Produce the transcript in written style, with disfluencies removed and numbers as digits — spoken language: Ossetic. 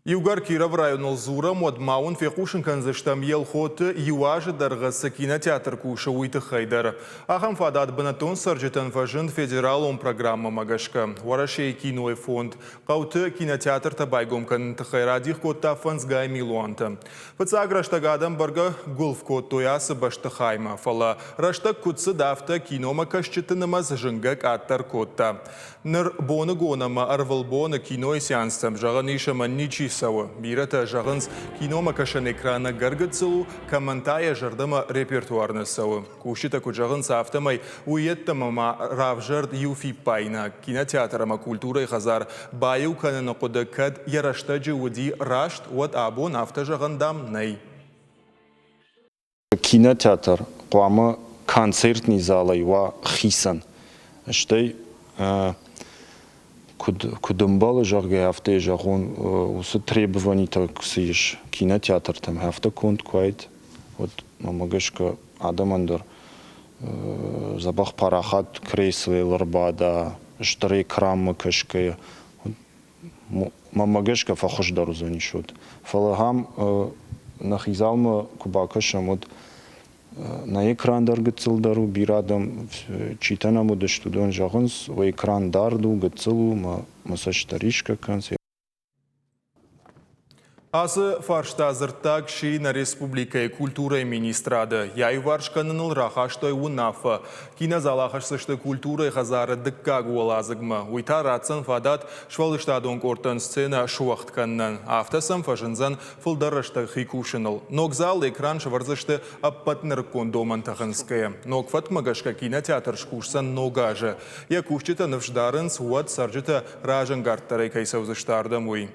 Иугӕр Кировы районыл дзурӕм, уӕд ма уын фехъусын кӕндзыстӕм, Елхоты иу азы дӕргъы цы кинотеатр кусы, уый тыххӕй дӕр. Ахӕм фадат бынӕттон цӕрджытӕн фӕзынд федералон программӕмӕ гӕсгӕ. Уӕрӕсейы кинойы фонд хъӕуты кинотеатртӕ байгом кӕныны тыххӕй радих кодта фӕндзгай милуантӕ. Фыццаг рӕстӕг адӕм бӕргӕ гуылф кодтой ацы бӕстыхаймӕ, фӕлӕ рӕстӕг куыд цыд, афтӕ киномӕкӕсджыты нымӕц зынгӕ къаддӕр кодта. Ныр боныгон ӕмӕ ӕрвылбоны кинойы сеанстӕм зӕгъӕн ис ӕмӕ ничи цӕуы. Бирӕтӕ зӕгъынц, киномӕкӕсӕн экран ӕгӕр гыццыл у, кӕмӕн та йӕ зӕрдӕмӕ репертуар нӕ цӕуы. Кусджытӕ куыд зӕгъынц, афтӕмӕй уый йеддӕмӕ ма равзӕрд иу фиппаинаг. Кинотеатр ӕмӕ культурӕйы хӕдзар баиу кӕныны хъуыды кӕд йӕ рӕстӕджы уыди раст, уӕд абон афтӕ зӕгъӕн, дам, нӕй. Кинотеатр хъуамӕ концертный залӕй уа хицӕн. Стӕй куыд, куыд ӕмбӕлы, зӕгъгӕ, афтӕ йӕ зӕгъон, уыцы требованитӕ цы ис кинотеатртӕм, афтӕ конд куы уаид, уӕд, мӕнмӕ гӕсгӕ, адӕмӕн дӕр дзӕбӕх парахат креслойыл ӕрбада, стыр экранмӕ кӕсгӕйӕ, Мӕнмӕ гӕсгӕ фӕхуыздӕр уыдзӕнис уӕд. Фӕлӕ ахӕм нӕхи залмӕ куы бакӕсӕм, уӕд нӕ экран дӕр гыццылдӕр у, бирӕ адӕм читӕ нӕм уыдысты, уыдон зӕгъынц, уӕ экран дард у, гыццыл у, мӕ цӕст дӕр исгӕ кӕнынц. Ацы фарста дзырддаг сси нӕ республикӕйы культурӕйы министрады. Йӕ аиуварс кӕныныл рахастой уынаффӕ. Кинозал ахӕсдзысты культурӕйы хӕдзары дыккаг уӕладзыгмӕ. Уый та ратдзӕн фадат сфӕлдыстадон къордтӕн сценӕ суӕгъд кӕнынӕн. Афтӕ сӕм фӕзындзӕн фылдӕр рӕстӕг хи кусыныл. Ног залы экран сӕвӕрдзысты ӕппӕт нырыккон домӕнтӕ хынцгӕйӕ. Ног фӕткмӕ гӕсгӕ кинотеатр скусдзӕн ног азы. Йӕ кусджытӕ ныфс дарынц, уӕд цӕрджытӕ разӕнгарддӕрӕй кӕй цӕудзысты ардӕм, уый.